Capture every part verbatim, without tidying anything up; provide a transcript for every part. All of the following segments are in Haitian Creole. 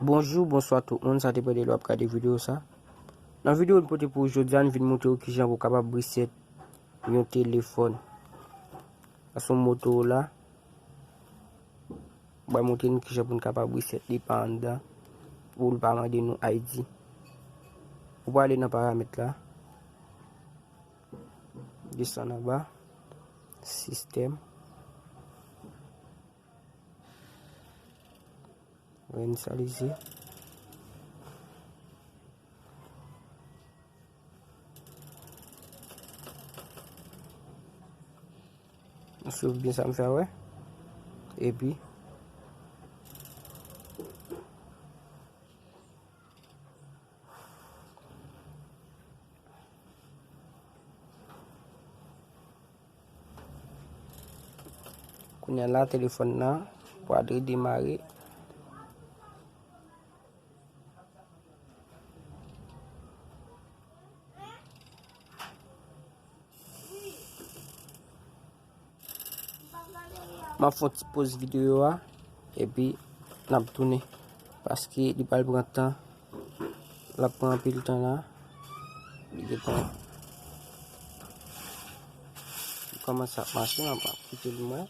Bonjou, bonswa tout moun, sa depann de lè w ap gade videyo sa. Nan videyo nou pote pou ou jodi a, nou vin montre w kijan pou w kapab reset yon telefòn. Sa se yon Motorola. Mwen montre nou kijan pou n kapab reset li pa anndan, pou l pa mande nou I D. Ou prale nan paramèt la, desann anba, sistèm, reinisialize. Nou swiv byen sa m fè a, wè. Epi, kounye a la, telefòn nan pral redemare. M ap fè yon ti poz videyo a, epi n ap tounen. Paske li pral pran tan. L ap pran anpil tan la. Li gentan kòmanse ap mache, m ap kite l mwen.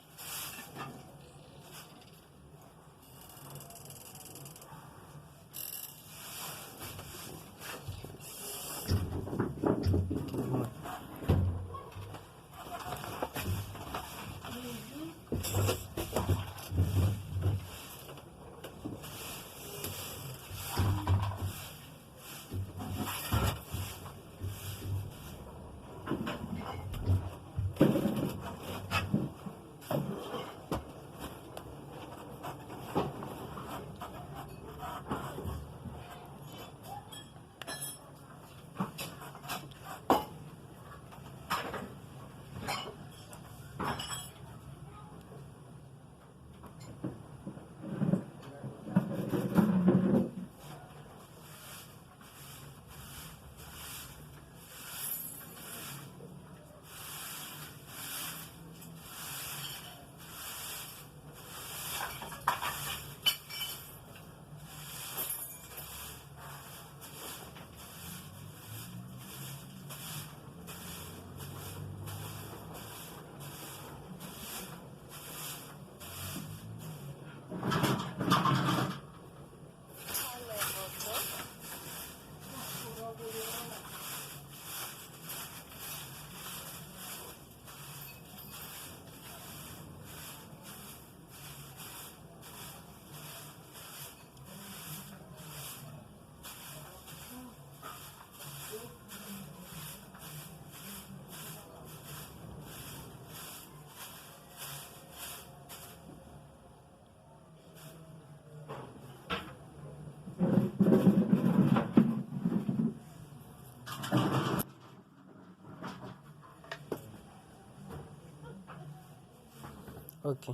Ok.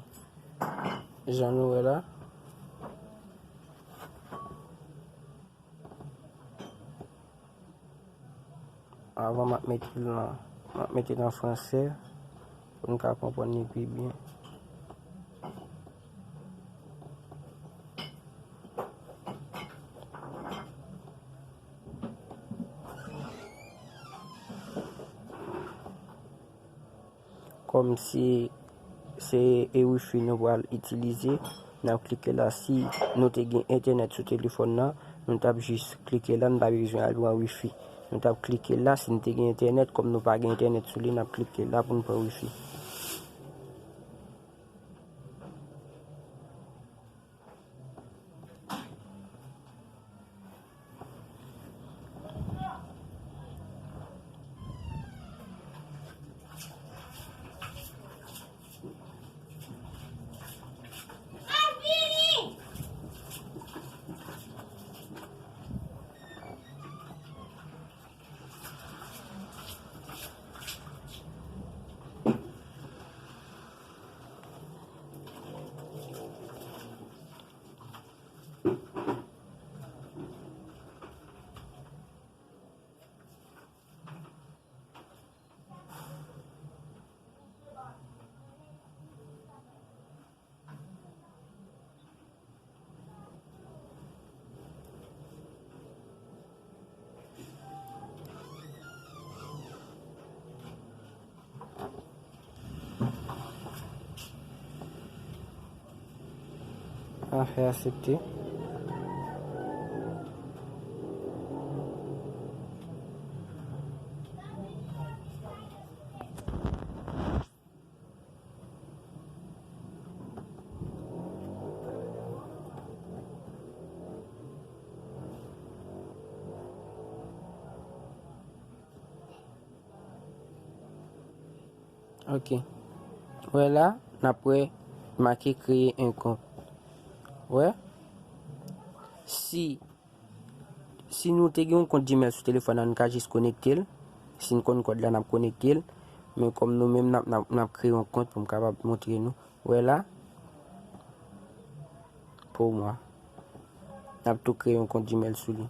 Jan nou wè la. Avan m ap mete l nan, m ap mete l an fransè pou n ka konprann li pi byen. Kòm si se e wifi nou pral itilize, n ap klike la. Si nou te gen entènèt sou telefòn nan, nou t ap jis klike la, nou pa bezwen al pran wifi. Nou t ap klike la, si nou te gen entènèt, kòm nou pa gen entènèt sou li, n ap klike la pou n pran wifi. Ah, fè aksepte. Ok. Wè la, n ap wè make kreye yon kont. Wè? Si, si nou te gen yon kont Gmail sou telefòn nan, nou ka jis konekte l. Si n konn kòd la, n ap konekte l. Men kòm nou menm, n ap, n ap, n ap kreye yon kont pou m kapab montre nou. Wè la. Pou mwen. N ap tou kreye yon kont Gmail sou li.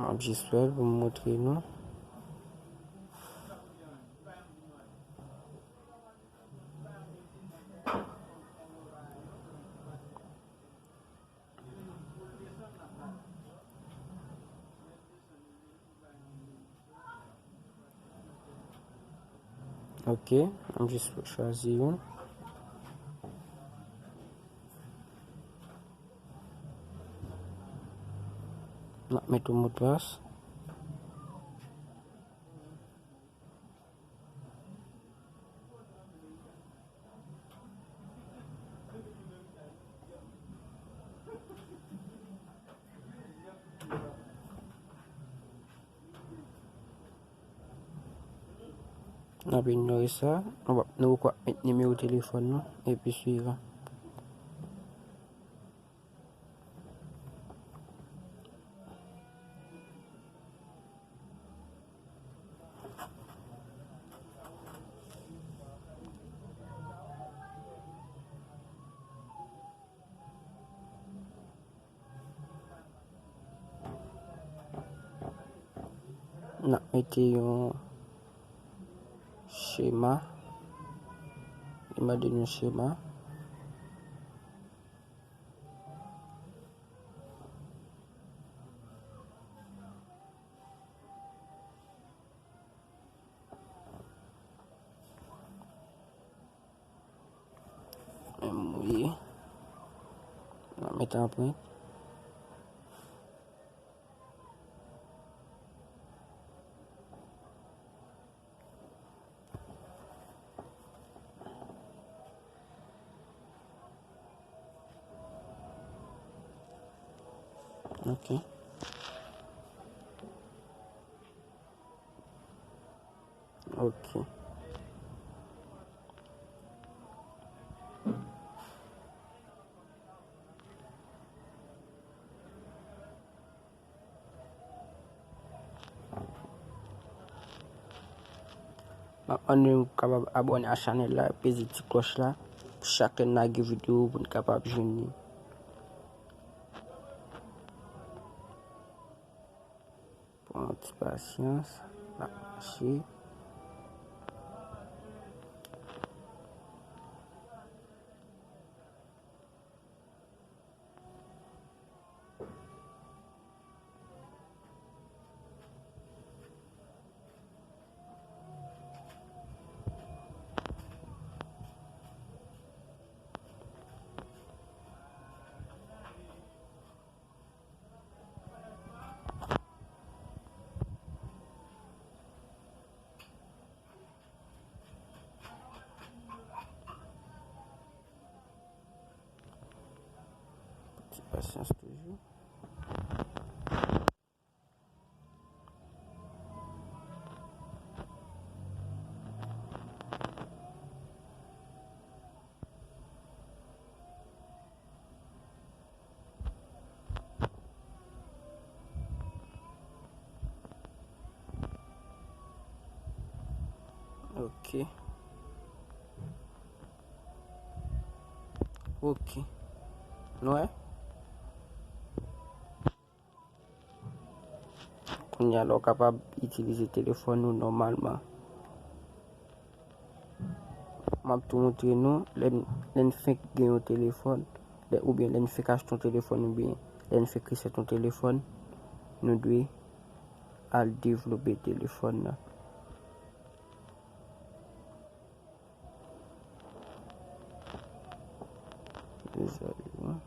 M ap jis fè l pou m montre nou. Ok, m ap jis chwazi youn. M ap mete yon modpas. N ap inyore sa. Nou p ap, nou poko ap met nimewo telefòn nou, epi swivan. N ap mete yon chema. Li mande n yon chema. Menm wi. N ap mete anprent. Ok. Ok. M ap mande nou kapab abòne a chanèl la, peze ti klòch la, pou chak lè n lage videyo, pou n kapab jwenn li. Pran yon ti pasyans, n ap mache. Ti pasyans toujou. Ok. Ok. Nou wè? Kounye a la, w kapab itilize telefòn ou nòmalman. M ap tou montre nou, lè n, lè n fenk gen yon telefòn, lè, oubyen lè n fenk achte yon telefòn, oubyen lè n fenk resèt yon telefòn, nou dwe al devlope telefòn nan. Dezòde, wi.